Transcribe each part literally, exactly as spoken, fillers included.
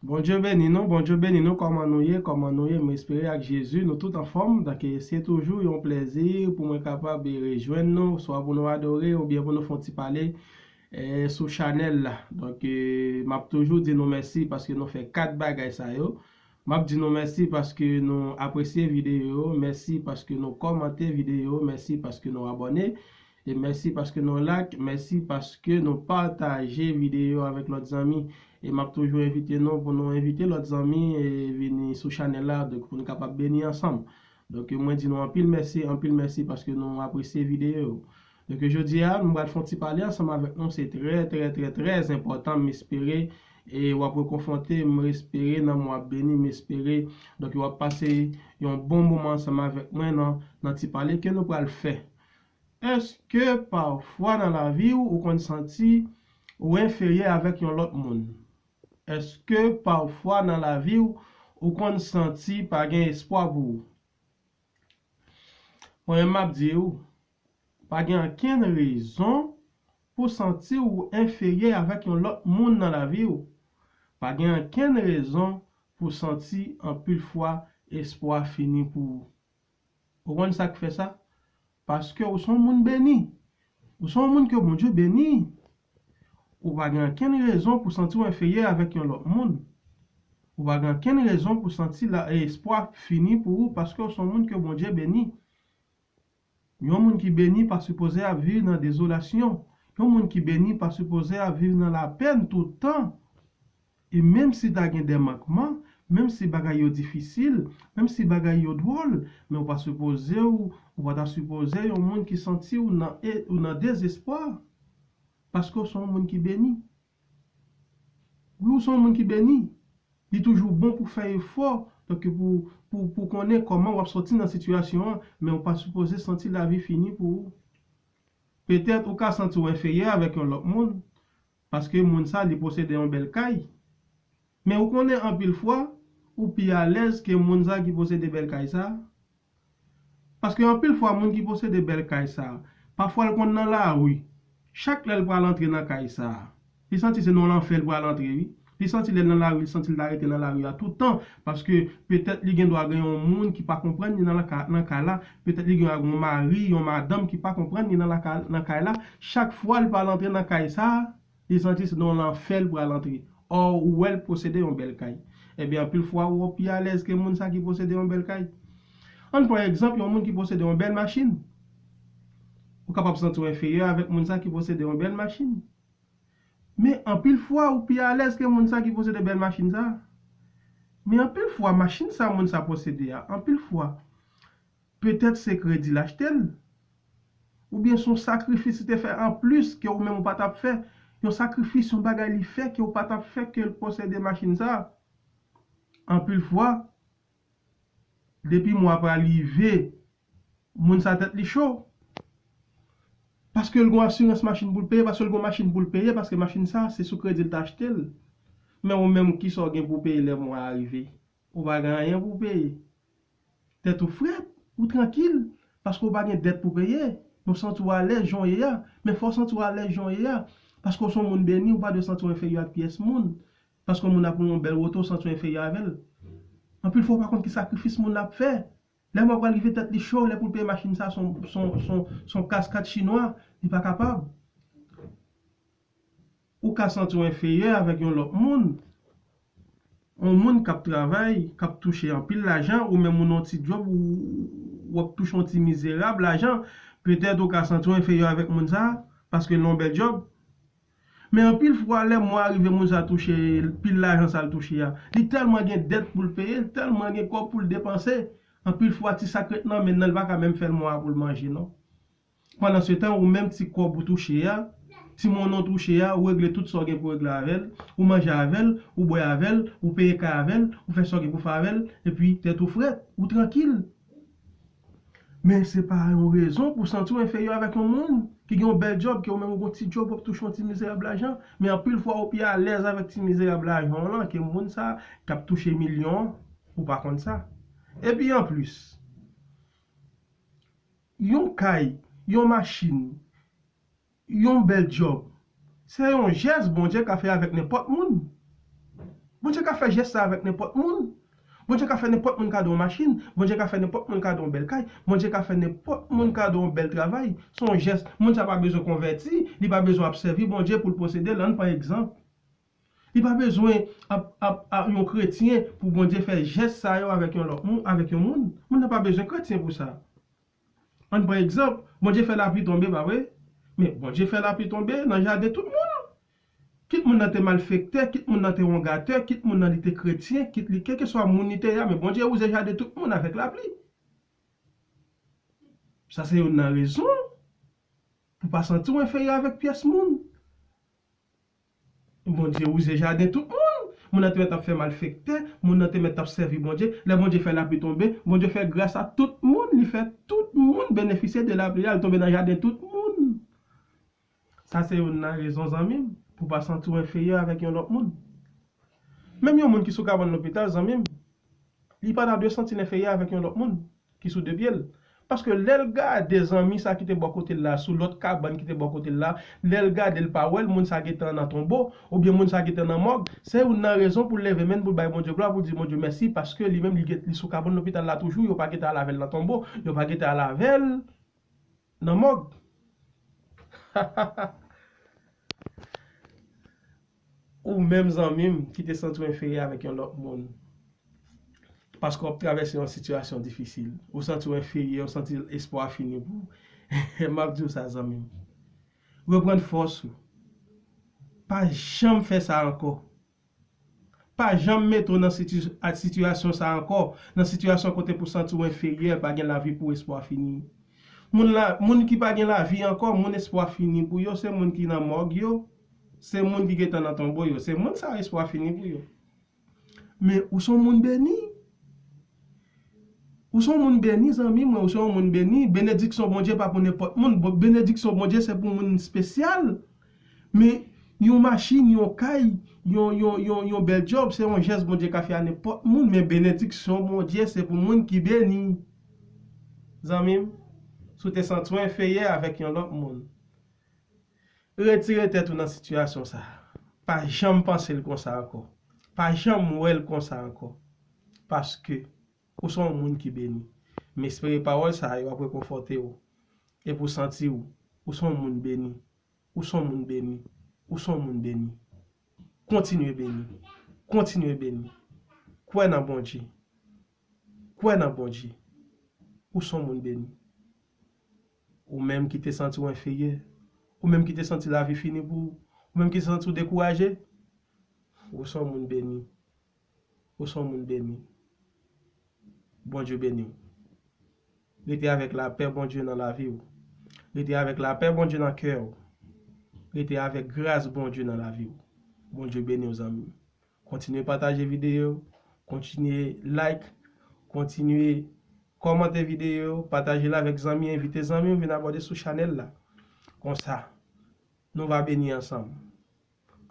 Bondye beni nou, Bondye beni nou, kòman nou ye, kòman nou ye, mwen espere ak Jezi nou tout anfòm, donk se toujou yon plezi pou mwen kapab rejwenn nou, swa pou nou adore oubyen pou nou fè yon ti pale eh, sou chanèl la. Donk, eh, m ap toujou di nou mèsi paske nou fè kat bagay sa yo. M ap di nou mèsi paske nou apresye videyo yo, mèsi paske nou kòmante videyo yo, mèsi paske nou abòne, e mèsi paske nou like, mèsi paske nou pataje videyo yo avèk lòt zanmi. E m ap toujou envite nou pou nou envite lòt zanmi e vini sou chanèl la, donk pou nou kapab beni ansanm. Donk, mwen di nou anpil mèsi, anpil mèsi paske nou apresye videyo yo. Donk, jodi a, nou pral fè yon ti pale ansanm avèk nou. Se trè, trè, trè, trè enpòtan, m espere, e w ap rekonfòte, m espere, nanm w ap beni, m espere. Donk, w ap pase yon bon moman ansanm avèk mwen nan, nan ti pale ke nou pral fè. Èske pafwa nan lavi w, ou konn santi ou enferyè avèk yon lòt moun? Èske pafwa nan lavi w, ou konn santi pa gen espwa pou ou? Mwen menm, m ap di w, pa gen ankenn rezon pou santi w enferyè avèk yon lòt moun nan lavi w. Pa gen ankenn rezon pou santi anpil fwa espwa fini pou ou. Ou konn sa k fè sa? Paske ou se yon moun beni. Ou se yon moun ke Bondye beni. Ou pa gen ankenn rezon pou santi w enferyè avèk yon lòt moun. Ou pa gen ankenn rezon pou santi la, espwa fini pou ou paske ou se yon moun ke Bondye beni. Yon moun ki beni pa sipoze ap viv nan dezolasyon. Yon moun ki beni pa sipoze ap viv nan lapèn tout tan. E menm si ta gen de mankman, menm si bagay yo difisil, menm si bagay yo dwòl, men ou pa sipoze w, ou pa ta sipoze yon moun ki santi w nan, e, ou nan dezespwa. Paske w se yon moun ki beni. Wi, ou se yon moun ki beni. Li toujou bon pou fè efò, donk pou, pou, pou konnen kòman w ap sòti nan sitiyasyon an, men ou pa sipoze santi lavi fini pou ou. Petèt ou ka santi w enferyè avèk yon lòt moun, paske moun sa li posede yon bèl kay. Men ou konnen anpil fwa, ou pi alèz ke moun sa ki posede bèl kay sa. Paske anpil fwa moun ki posede bèl kay sa, pafwa l konn nan lari, chak lè l pral antre nan kay sa, li santi se nan lanfè l pral antre, wi. Li santi lè l nan lari, li santi l ta rete nan lari a tout tan, paske petèt li gen dwa gen yon moun ki pa konprann li nan laka-, nan kay la, petèt li gen dwa gen yon mari, yon madanm ki pa konprann li nan laka-, nan kay la, chak fwa l pral antre nan kay sa, li santi se nan lanfè l pral antre. Ò, ou wè l posede yon bèl kay. Ebyen, anpil fwa, ou pi alèz ke moun sa ki posede yon bèl kay. Ann pran egzanp, yon moun ki posede yon bèl machin. Ou kapab santi w enferyè avèk moun sa ki posede yon bèl machin. Men anpil fwa, ou pi alèz ke moun sa ki posede bèl machin sa. Men anpil fwa, machin sa moun sa posede a, anpil fwa, petèt se kredi l achte l. Oubyen se yon sakrifis li te fè anplis ke ou menm ou pa t ap fè. Yon sakrifis, yon bagay li fè ke ou pa t ap fè ke l posede machin sa. Anpil fwa, depi mwa pral rive, moun sa tèt li cho. Paske l gon asirans machin pou l peye, paske l gon machin pou l peye, paske machin sa, se sou kredi l t achte l. Men ou menm, kisa w gen pou w peye lè mwa a rive? Ou pa gen anyen pou w peye. Tèt ou frèt, ou trankil, paske w pa gen dèt pou peye. Men w santi w alèz jan w ye a. Men fò w santi w alèz jan w ye a. Paske w se yon moun beni, ou pa dwe santi w enferyè ak pyès moun. Paske yon moun ap yon bèl woto, w santi w enferyè avè l. Anpil fwa, w pa konn ki sakrifis moun nan ap fè. Lè mwa pral rive, tèt li cho, lè pou l peye machin sa, se yon, se yon, se yon, se yon kas kat chinwa, li pa kapab. Ou ka santi w enferyè avèk yon lòt moun. Yon moun k ap travay, k ap touche anpil lajan, ou menm ou nan yon ti djòb, ou, w ap touche yon ti mizerab lajan. Petèt ou ka santi w enferyè avèk moun sa, paske l nan yon bèl djòb. Men anpil fwa, lè mwa a rive, moun sa touche pil lajan sa l touche a, li tèlman gen dèt pou l peye, li tèlman gen kòb pou l depanse, anpil fwa, ti sa k ret nan men l nan, li pa ka menm fè l mwa a pou l manje, non. Pandansetan, ou menm, ti kòb ou touche a, ti monnen w touche a, ou regle tout sa w gen pou regle avè l, ou manje avè l, ou bwè avè l, ou peye kay avè l, ou fè sa w gen pou fè avè l, epi tèt ou frèt, ou trankil. Men se pa yon rezon pou w santi w enferyè avèk yon moun ki gen yon bèl djòb, ke ou menm ou gon ti djòb, w ap touche yon ti mizerab lajan. Men anpil fwa, ou pi alèz avèk ti mizerab lajan w lan ke moun sa k ap touche milyon an, ou pa konn sa. Epi anplis, yon kay, yon machin, yon bèl djòb, se yon jès Bondye ka fè avèk nenpòt moun. Bondye ka fè jès sa avèk nenpòt moun. Bondye ka fè nenpòt moun kado yon machin. Bondye ka fè nenpòt moun kado yon bèl kay. Bondye ka fè nenpòt moun kado yon bèl travay. Se yon jès. Moun sa pa bezwen konvèti. Li pa bezwen ap sèvi Bondye pou l posede l. Ann pran egzanp. Li pa bezwen ap, ap, ap, yon kretyen pou Bondye fè jès sa yo avèk yon lòt moun, avèk yon moun. Moun nan pa bezwen kretyen pou sa. Ann pran egzanp, Bondye fè lapli tonbe, pa vre? Men Bondye fè lapli tonbe nan jaden tout moun. Kit moun nan te malfektè, kit moun nan te wongatè, kit moun nan li te kretyen, kit li kèlkeswa moun li te ye a, men Bondye wouze jaden tout moun avèk lapli. Sa se youn nan rezon pou pa santi w enferyè avèk pyès moun. Bondye wouze jaden tout moun. Moun nan te mèt ap fè malfektè, moun nan te mèt ap sèvi Bondye. Lè Bondye fè lapli tonbe, Bondye fè gras a tout moun, li fè tout moun benefisye de lapli a, li tonbe nan jaden tout moun. Sa se youn nan rezon, zanmi m, pou pa santi w enferyè avèk yon lòt moun. Menm yon moun ki sou kabann lopital, zanmi m, li pa ta dwe santi l enferyè avèk yon lòt moun ki sou de pye l. Paske lè l gade zanmi sa ki te bò kote l la, sou lòt kabann ki te bò kote l la, lè l gade l pa wè l, moun sa gentan nan tonbo, oubyen moun sa gentan nan mòg, se youn nan rezon pou l leve men l pou l bay Bondye glwa, pou l di Bondye mèsi, paske li menm li gen, li sou kabann lopital la toujou, yo pa gentan lave l nan tonbo, yo pa gentan lave l nan mòg. Ou menm zanmi m ki te santi w enferyè avèk yon lòt moun, paske w ap travèse yon sitiyasyon difisil, ou santi w enferyè, ou santi espwa fini pou ou, m ap di w sa, zanmi m. Reprann fòs ou. Pa janm fè sa ankò. Pa janm mete w nan siti-, a, sitiyasyon sa ankò, nan sitiyasyon kote pou santi w enferyè, pa gen lavi pou espwa fini. Moun la, moun ki pa gen lavi ankò, moun espwa fini pou yo, se moun ki nan mòg yo, se moun ki gentan nan tonbo yo, se moun sa espwa fini pou yo. Men ou se yon moun beni. Ou se yon moun beni, zanmi mwen, ou se yon moun beni. Benediksyon Bondye pa pou nenpòt moun. Bon, benediksyon Bondye se pou moun espesyal. Men yon machin, yon kay, yon, yon, yon, yon bèl djòb, se yon jès Bondye ka fè a nenpòt moun. Men benediksyon Bondye se pou moun ki beni. Zanmi m, si w te santi w enferyè avèk yon lòt moun, retire tèt ou nan sitiyasyon sa a. Pa janm panse l konsa ankò. Pa janm wè l konsa ankò. Paske ou se yon moun ki beni. M espere pawòl sa yo ap rekonfòte w. Epi w santi w, ou se yon moun beni. Ou se yon moun beni. Ou se yon moun beni. Kontinye beni. Kontinye beni. Kwè nan Bondye. Kwè nan Bondye. Ou se yon moun beni. Ou menm ki te santi w enferyè, ou menm ki te santi lavi fini pou ou, ou menm ki te santi w dekouraje, ou se yon moun beni. Ou se yon moun beni. Bondye beni w. Rete avèk lapè Bondye nan lavi w. Rete avèk lapè Bondye nan kè w. Rete avèk gras Bondye nan lavi w. Bondye beni w, zanmi m. Kontinye pataje videyo, kontinye like, kontinye kòmante videyo, pataje l avèk zanmi, envite zanmi w vin abòne sou chanèl la. Konsa, nou va beni ansanm.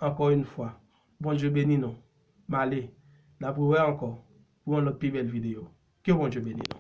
Ankò yon fwa, Bondye beni nou. M ale, n ap rewè ankò pou yon lòt pi bèl videyo. Ke Bondye beni nou.